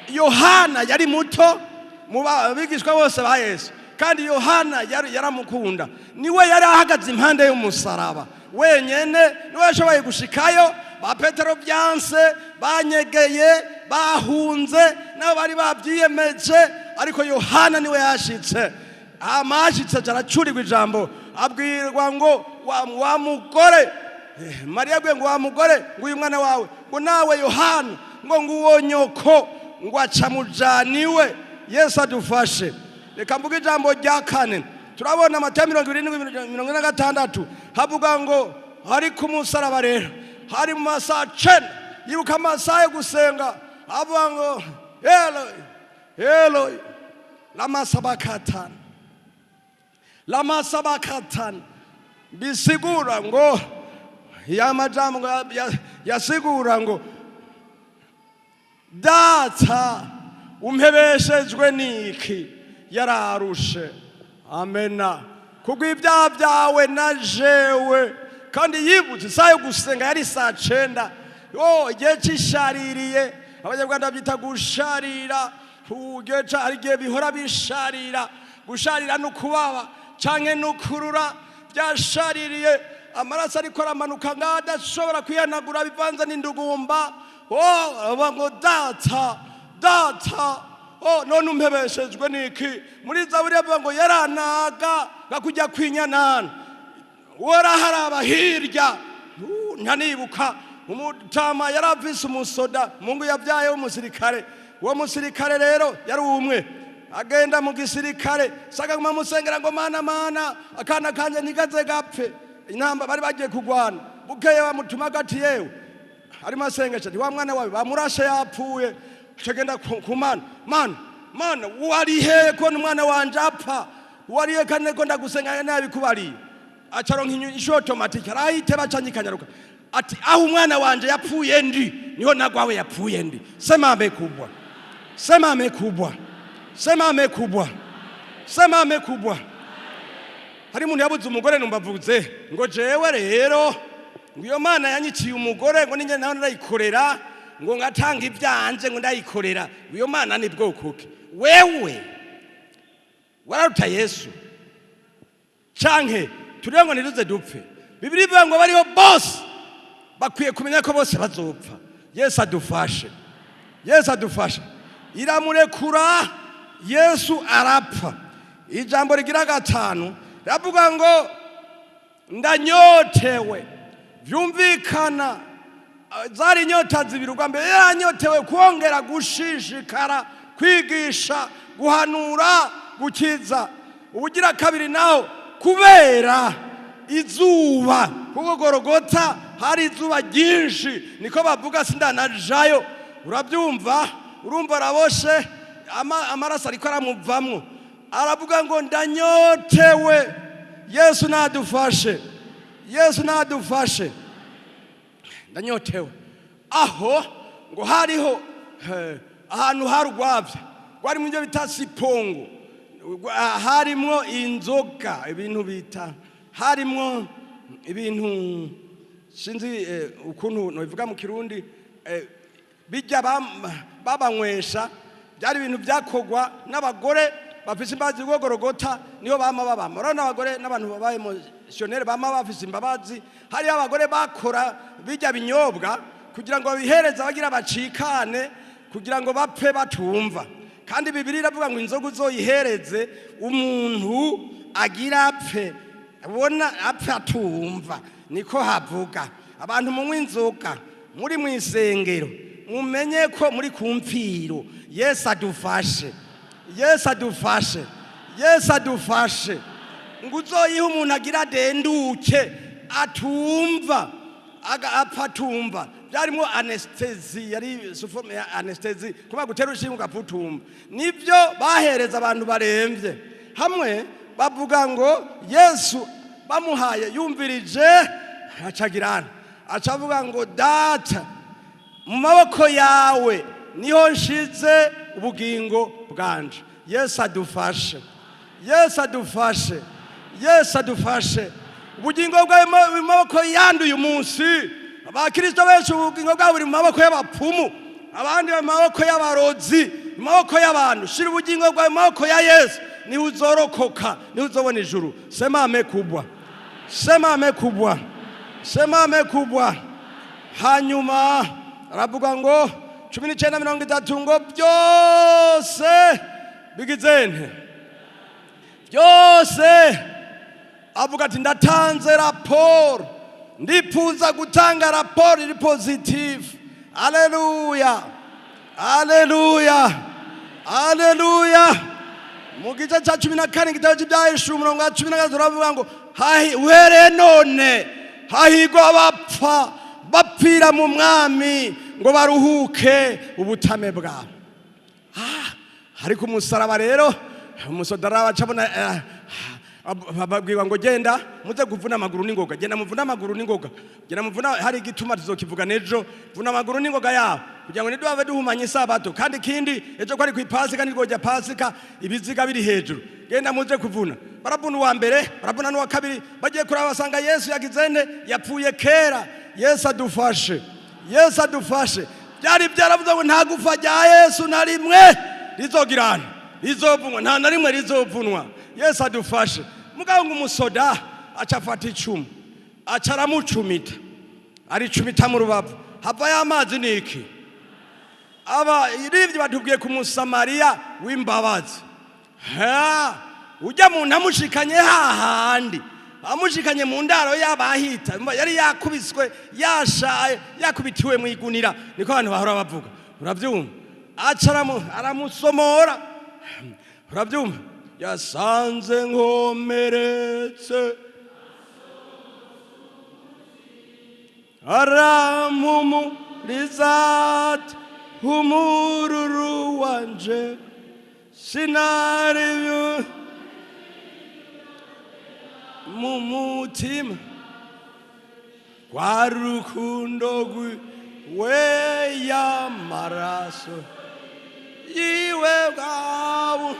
Yohana yari muto mu bigishwa bose ba Yesu, kandi Yohana yaramukunda. Niwe yari ahagaze impande y'umusaraba wenyene, niwe yashoboye gushikayo. Ba Petero byanse, banyegeye, bahunze, nabo bari babyiyemeje, ariko Yohana niwe yashitse. Amashitse aracurirwa ijambo, abwirwa ngo wa mugore. Mariya abwiye ngo wa mugore, ngo uyu mwana wawe, ngo nawe Yohana, ngo nguwo nyoko, ngo aca mujaniwe. Yesu adufashe. Reka mvuge ijambo rya kane. Turabona Matayo 70, 46, havuga ngo hari ku musaraba rero, hari mu masaha 9. Yibuka amasaha yo gusenga, avuga ngo Eloi, Eloi, lama sabakatani. Lamasabakatana bisigura ngo ya majambo ngo yasigura ngo: "Data, umpebeshejwe niki?" Yararushe. Amena. Kubw'ibyaha byawe na jewe. Kandi yibutse isaha yo gusenga yari saa 9. Yo igihe cishaririye, Abanyarwanda babyita gusharira. Igihe hari igihe bihora bisharira. Gusharira ni ukubaba canke ni ukurura. Byashaririye, amaraso ariko aramanuka ngaho, adashobora kwihanagura, bivanze n'indugumba. Oh, aba ngo: "Data, Data, oh, none umpebeshejwe niki?" Muri Zaburi yavuga ngo yaranaga gakujya kwinyanana waraharaba hirya. Ntanibuka umutama yari afise umusoda mungu yabyaye w'umusirikare. Uwo musirikare rero yari umwe agenda mu gisirikare, saga guma musengera ngo: "Mana, Mana, akana kanje ntikaze gapfe." Intamba bari bagiye kugwana, bukeye bamutuma agati: "Yewe," arimo asengesha ati: "Wa mwana wawe bamurashe, yapfuye." Acagenda ku Mana: "Mana, Mana, wari hehe ko umwana wanje apfa? Wari hehe kandi ko ndagusenga nabikubariye?" Acaronka inyishu automatique, arayiteba acanyikanyaruka ati: "Aho umwana wanje yapfuye ndi, niho nagwawe yapfuye ndi." Sema amen kubwa, sema amen kubwa, sema amen kubwa, sema amen kubwa. Hari umuntu yabuze umugore, numva avuze ngo: "Jewe rero," ngo, "iyo Mana yanyiciye umugore," ngo, "ninjye nawe ndayikorera," ngo, "ngatanga ibyanje," ngo, "ndayikorera." Ngo iyo Mana ni bwoko ki? Wewe wararuta Yesu? Canke turiho ngo ntituze dupfe? Bibiri ivuga ngo bariho bose bakwiye kumenya ko bose bazopfa. Yesu adufashe, Yesu adufashe. Iramurekura, Yesu arapfa. Ijambo rigira gatanu riravuga ngo: "Ndanyotewe." Vyumvikana zari inyota zibiri. Ubwa mbere yaranyotewe kongera gushishikara kwigisha, guhanura, gukiza. Ubugira kabiri naho kubera izuba, kuko Gorogota hari izuba ryinshi, niko bavuga, sindanajayo. Urabyumva, urumva araboshe, amaraso ariko aramuvamwo, aravuga ngo: "Ndanyotewe." Yesu nadufashe, Yesu nadufashe. Ndanyotewe. Aho ngo hariho ahantu hari urwabya rwarimo ibyo bita sipongo, harimwo inzoga, ibintu bita, harimwo ibintu sinzi ukuntu nobivuga mu Kirundi, bijya babanywesha. Byari ibintu byakogwa n'abagore bafise imbabazi. Rwogorogota niho bama babama. Urabona abagore n'abantu babaye missionnaire bama bafise imbabazi. Hariyo abagore bakora bijya binyobwa kugira ngo babihereze abagira bacikane, kugira ngo bapfe batumva. Kandi Bibiri iravuga ngo inzoga uzoyihereze umuntu agira apfe, ubona apfe atumva, niko havuga. Abantu munywa inzoga muri mu isengero, mumenye ko muri ku mpfiro. Yesu adufashe, Yesu adufashe, Yesu adufashe. Ngo uzoyihe umuntu agira adenduke atumva, apfa atumva. Byarimo anesthésie, yari sous forme ya anesthésie, kuba gutera urushinge ugapfa utumva. Nibyo bahereza abantu baremvye. Hamwe bavuga ngo Yesu bamuhaye, yumvirije, acagirana, acavuga ngo: "Data, mu maboko yawe niho nshize ubugingo bwanje." Yesu adufashe, Yesu adufashe, Yesu adufashe. Ubugingo bwawe mu maboko yandi. Uyu munsi abakirisito benshi ubugingo bwabo buri mu maboko y'abapfumu, abandi bari mu maboko y'abarozi, mu maboko y'abantu. Shira ubugingo bwawe mu maboko ya Yesu, niho uzorokoka, niho uzobona ijuru. Sema amen kubwa, sema amen kubwa, sema amen kubwa. Hanyuma aravuga ngo 19:30 ngo: "Byose bigize nte?" Byose. Avuga ati: "Ndatanze raporo, ndipfuza gutanga raporo iri positive." Aleluya, aleluya, aleluya. Mu gice cya 14, igitabo cy'Ibyahishuwe, umurongo wa 13, uravuga ngo: "Uhereye none hahigwa abapfa bapfira mu Mwami, ngo baruhuke ubutame bwabo." Ariko umusaraba rero, umusoda arabacabona. Babwirwa ngo genda muze kuvuna amaguru n'ingoga, genda muvuna amaguru n'ingoga, genda muvuna. Hari igituma tuzokivuga n'ejo. Vuna amaguru n'ingoga yabo kugira ngo ntiduhave duhumanya isabato. Kandi ikindi, ejo ko ari ku ipasika, ntirwojya pasika ibiziga biri hejuru. Genda muze kuvuna. Baravuna uwa mbere, baravuna n'uwa kabiri. Bagiye kuraba basanga Yesu yagize nte? Yapfuye kera. Yesu adufashe, Yesu adufashe. Byari byaravuze ngo nta gufa rya Yesu na rimwe rizogirana rizovunwa, nta na rimwe rizovunwa. Yesu adufashe. Mugabo ngo umusoda aca afata icumu, aca aramucumita, aricumita mu rubavu, havayo amazi niki. Aba irivyo batubwiye ku Musamariya w'imbabazi. Ha, ujya muntu amushikanye hahandi, amushikanye mu ndaro y'abahita. Umva, yari yakubiswe, yashaye, yakubitiwe mu igunira, niko abantu bahora bavuga, urabyumva? Aca aramusomora, urabyumva? Yasanze nkomeretse, arampumuriza ati humururu wanje sinari mu mutima kwa rukundo rwiwe y'amaraso yiwe bwawe.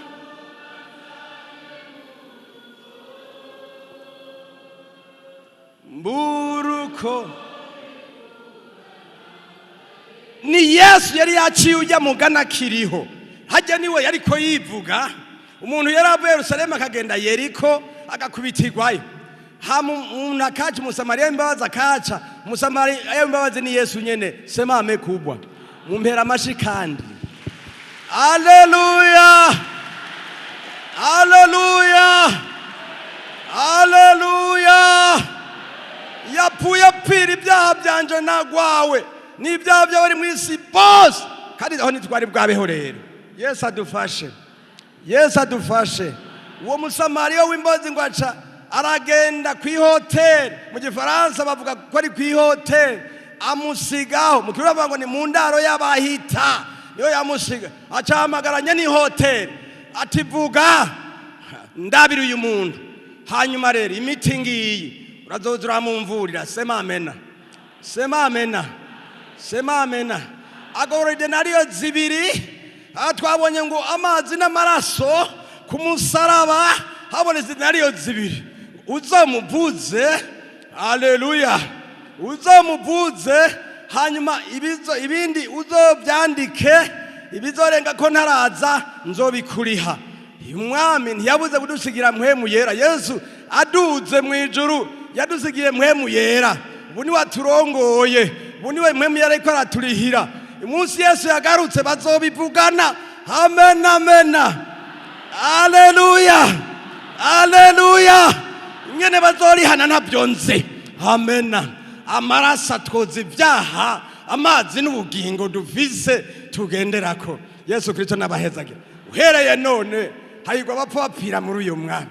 Mburuko ni Yesu yari yaciye ujya mugana akiriho hajya, niwe yariko yivuga. Umuntu yari avuye Yerusalemu akagenda Yeriko agakubitirwayo, hama umuntu akaca, Umusamariya w'imbabazi akaca. Umusamariya w'imbabazi ni Yesu nyene. Sema ame kubwa, mumpera amashi kandi. Aleluya, aleluya, aleluya! Yapfuye apfira ibyaha byanje nagwawe n'ibyaha by'abari mu isi bose, kandi aho ntitwari bwabeho. Rero Yesu adufashe, Yesu adufashe. Uwo Musamariya w'imbabazi ngo aca aragenda ku ihoteli, mu Gifaransa bavuga ko ari ku ihoteli, amusigaho. Mu Kirundi bavuga ngo ni mu ndaro y'abahita, niyo yamusiga. Aca ahamagaranye n'ihoteli ati vuga ndabira uyu muntu, hanyuma rero imiti ngiyi urazoza uramumvurira. Sema amena, sema amena, sema amena. Agorora idenariyo 2. Aha twabonye ngo amazi n'amaraso ku musaraba habonetse idenariyo 2. Uzomuvuze, aleluya, uzomuvuze, hanyuma ibindi uzobyandike, ibizorenga ko ntaraza nzobikuriha. Umwami ntiyabuze kudusigira Mpwemu Yera. Yesu aduze mu ijuru yadusigiye Mpwemu Yera, ubu niwe aturongoye, ubu niwe Mpwemu Yera ariko araturihira. Umunsi Yesu yagarutse bazobivugana. Amen, amena, aleluya, aleluya. Ingene bazorihana ntabyo nzi. Amena. Amaraso atwoza ibyaha, amazi n'ubugingo dufise tugenderako. Yesu Kristo n'abahezagira uhereye none. Hahirwa abapfa bapfira muri uyu mwami.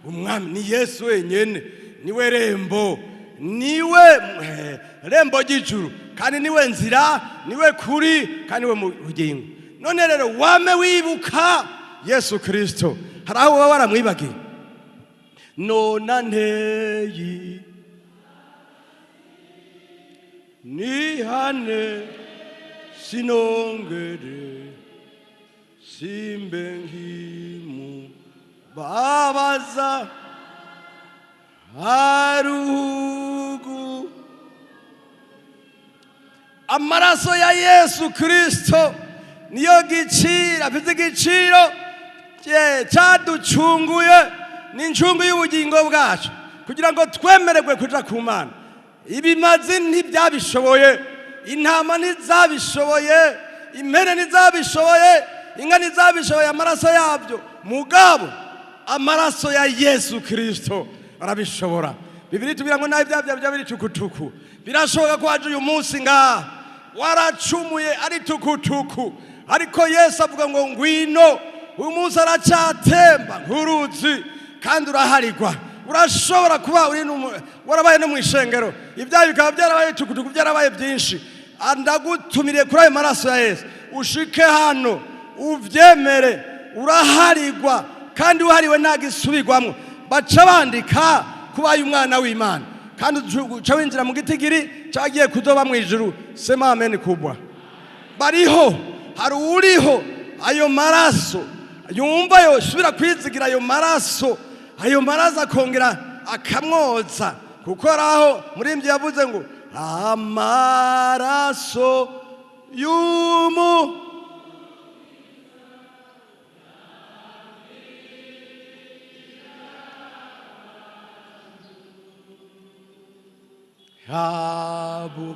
Umwami ni Yesu wenyene, niwe rembo, niwe rembo ry'ijuru, kandi niwe nzira, niwe kuri, kandi niwe bugingo. None rero wame wibuka Yesu Kristo. Hari aho uba waramwibagiye. Nona nteyi nihane sinongere simbe nkimu babaza harugu. Amaraso ya Yesu Kristo niyo giciro, afite igiciro cyaducunguye, ni incungu y'ubugingo bwacu kugira ngo twemererwe kuja ku Mana. Ibimazi ntibyabishoboye, intama ntizabishoboye, impene ntizabishoboye, inka ntizabishoboye amaraso yabyo. Mugabo amaraso ya Yesu Kristo arabishobora. Bibiri tubwira ngo nawe ibyaha byawe byaba biri tukutuku. Birashoboka ko waje uyu munsi ngaha waracumuye ari tukutuku, ariko Yesu avuga ngo ngwino. Uyu munsi aracyatemba nk'uruzi kandi uraharigwa. Urashobora kuba uri warabaye no mu ishengero, ibyaha bikaba byarabaye tukutuku, byarabaye byinshi. Ndagutumiriye kuri ayo maraso ya Yesu, ushike hano uvyemere. Uraharigwa kandi uhariwe ntagisubirwamo. Baca bandika kubaye umwana w'Imana, kandi uca winjira mu gitigiri cyagiye kuzoba mu ijuru. Sema amen kubwa. Bariho, hari uriho ayo maraso yumva yosubira kwizigira ayo maraso, ayo maraso akongera akamwoza, kuko ari aho murimbyi yavuze ngo amaraso y'umu habu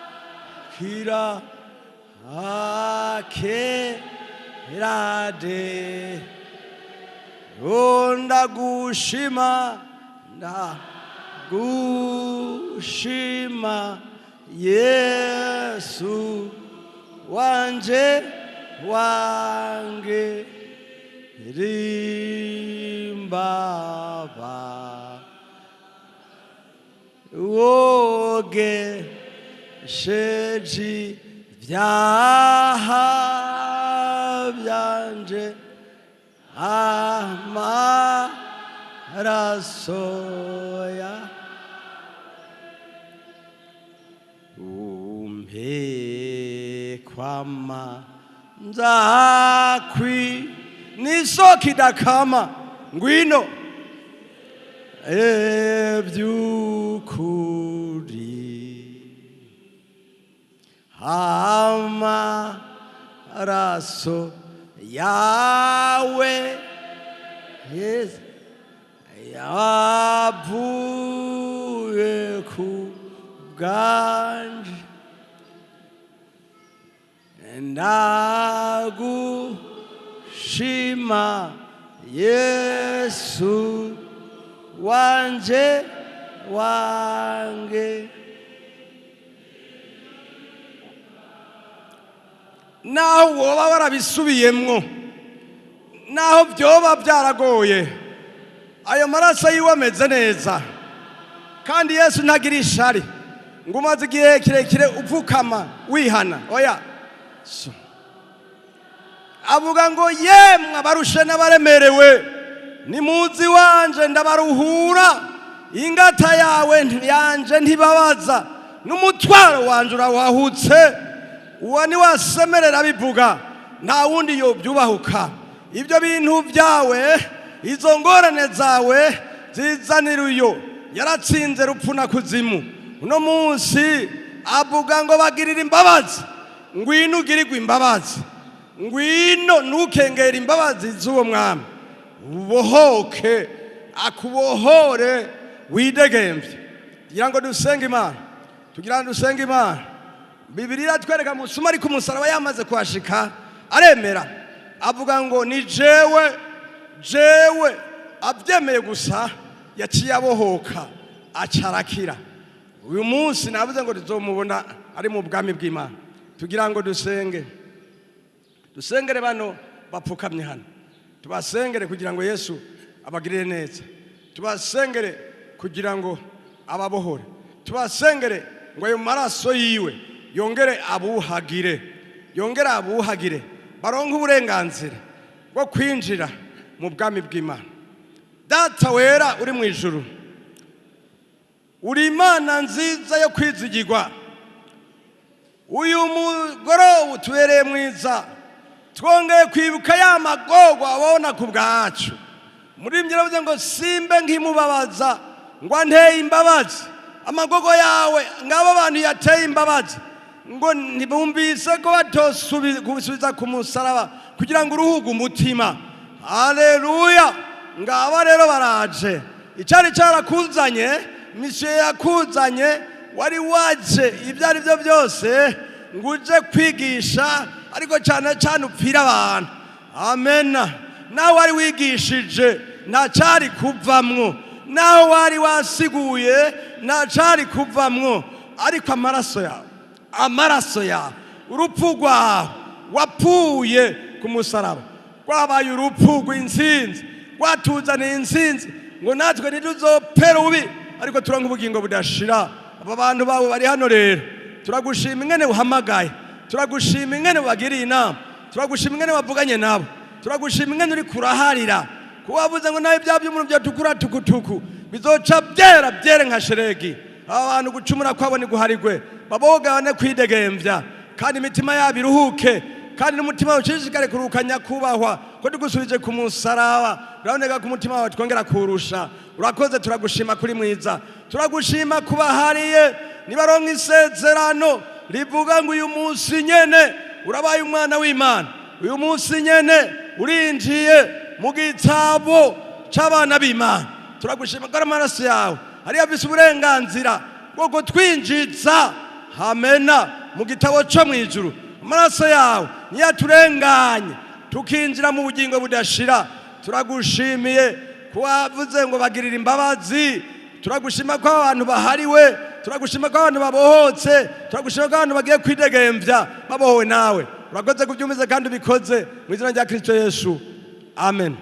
barakira akerade. Ndagushima, ndagushima Yesu wanje, wange rimbaba woge sheji vyaha byanje, amaraso ya umpe kwama nzakwi n'isoko idakama. Ngwino ebyukuri, amaraso yawe, yes, yavuye ku bwanje. Ndagushima Yesu wanje, wange. Naho woba warabisubiyemwo, naho byoba byaragoye, ayo maraso yiwe ameze neza. Kandi Yesu ntagira ishari ngo umaze igihe kirekire upfukama wihana, oya. So. Avuga ngo: "Yemwe abarushe n'abaremerewe, nimuzi wanje ndabaruhura. Ingata yawe yanje ntibabaza, n'umutwaro wanje urawahutse." Uwo ni wasemerera bivuga, nta wundi yobyubahuka. Ibyo bintu byawe, izo ngorane zawe, zizanira uyo yaratsinze rupfu na kuzimu. Uno munsi avuga ngo: "Bagirira imbabazi." Ngwino ugirirwe imbabazi, ngwino ntukengere imbabazi z'uwo mwami, ubohoke, akubohore, widegemvye. Tugira ngo dusenge Imana, tugira ngo dusenge Imana. Bibiliya iratwereka musuma ariko umusaraba yamaze kuhashika aremera, avuga ngo: "Ni jewe, jewe." Abyemeye gusa yaciye abohoka, acarakira. Uyu munsi navuze ngo tuzomubona ari mu bwami bw'Imana. Tugira ngo dusenge, dusengere bano bapfukamye hano, tubasengere kugira ngo Yesu abagirire neza, tubasengere kugira ngo ababohore, tubasengere ngo ayo maraso yiwe yongere abuhagire, yongere abuhagire, baronke uburenganzira bwo kwinjira mu bwami bw'Imana. Data wera uri mu ijuru, uri Imana nziza yo kwizigirwa. Uyu mugoroba utubereye mwiza, twongeye kwibuka ya magorwa abona ku bwacu. Muri ibyo uravuze ngo: "Simbe nkimubabaza ngo anteye imbabazi." Amagogo yawe ngabo abantu yateye imbabazi, ngo ntibumvise ko batosubiza ku musaraba kugira ngo uruhuge umutima. Haleluya! Ngaba rero baraje. Icyari cyarakuzanye, mission yakuzanye, wari waje ibyo ari byo byose ngo uje kwigisha, ariko cyane cyane upfira abantu. Amena. Nawe wari wigishije nta cyari kuvamwo, naho wari wasiguye nta cyari kuvamwo, ariko amaraso yawe, amaraso yawe, urupfu rwawe wapfuye ku musaraba rwabaye urupfu rw'intsinzi, rwatuzaniye intsinzi, ngo natwe ntituzopere ubi, ariko turonke ubugingo budashira. Aba bantu bawe bari hano rero, turagushima ingene uhamagaye, turagushima ingene ubagiriye inama. Turagushima ingene wavuganye nabo, turagushima ingene uri kuraharira kuba wavuze ngo nawe ibyaha by'umuntu byatukura tukutuku bizoca byera byere nka sheregi. Aba bantu gucumura kwabo niguharigwe, babogane kwidegemvya, kandi imitima yabo iruhuke, kandi n'umutima ushishikare kuruhuka. Nyakubahwa, ko tugusubije ku musaraba, biraboneka ko umutima wawe twongera kurusha. Urakoze, turagushima kuri mwiza, turagushima kubahariye. Nibaronka isezerano rivuga ngo uyu munsi nyene urabaye umwana w'Imana, uyu munsi nyene urinjiye mu gitabo c'abana b'Imana. Turagushima ko ari amaraso yawe ariyo afise uburenganzira bwo kutwinjiza hamena mu gitabo cyo mu ijuru. Amaraso yawe niyo aturenganye tukinjira mu bugingo budashira. Turagushimiye ko wavuze ngo bagirira imbabazi. Turagushima ko abantu bahariwe, turagushima ko abantu babohotse, turagushima ko abantu bagiye kwidegemvya babohowe nawe. Urakoze kubyumvize kandi ubikoze mu izina rya Kristo Yesu, amen.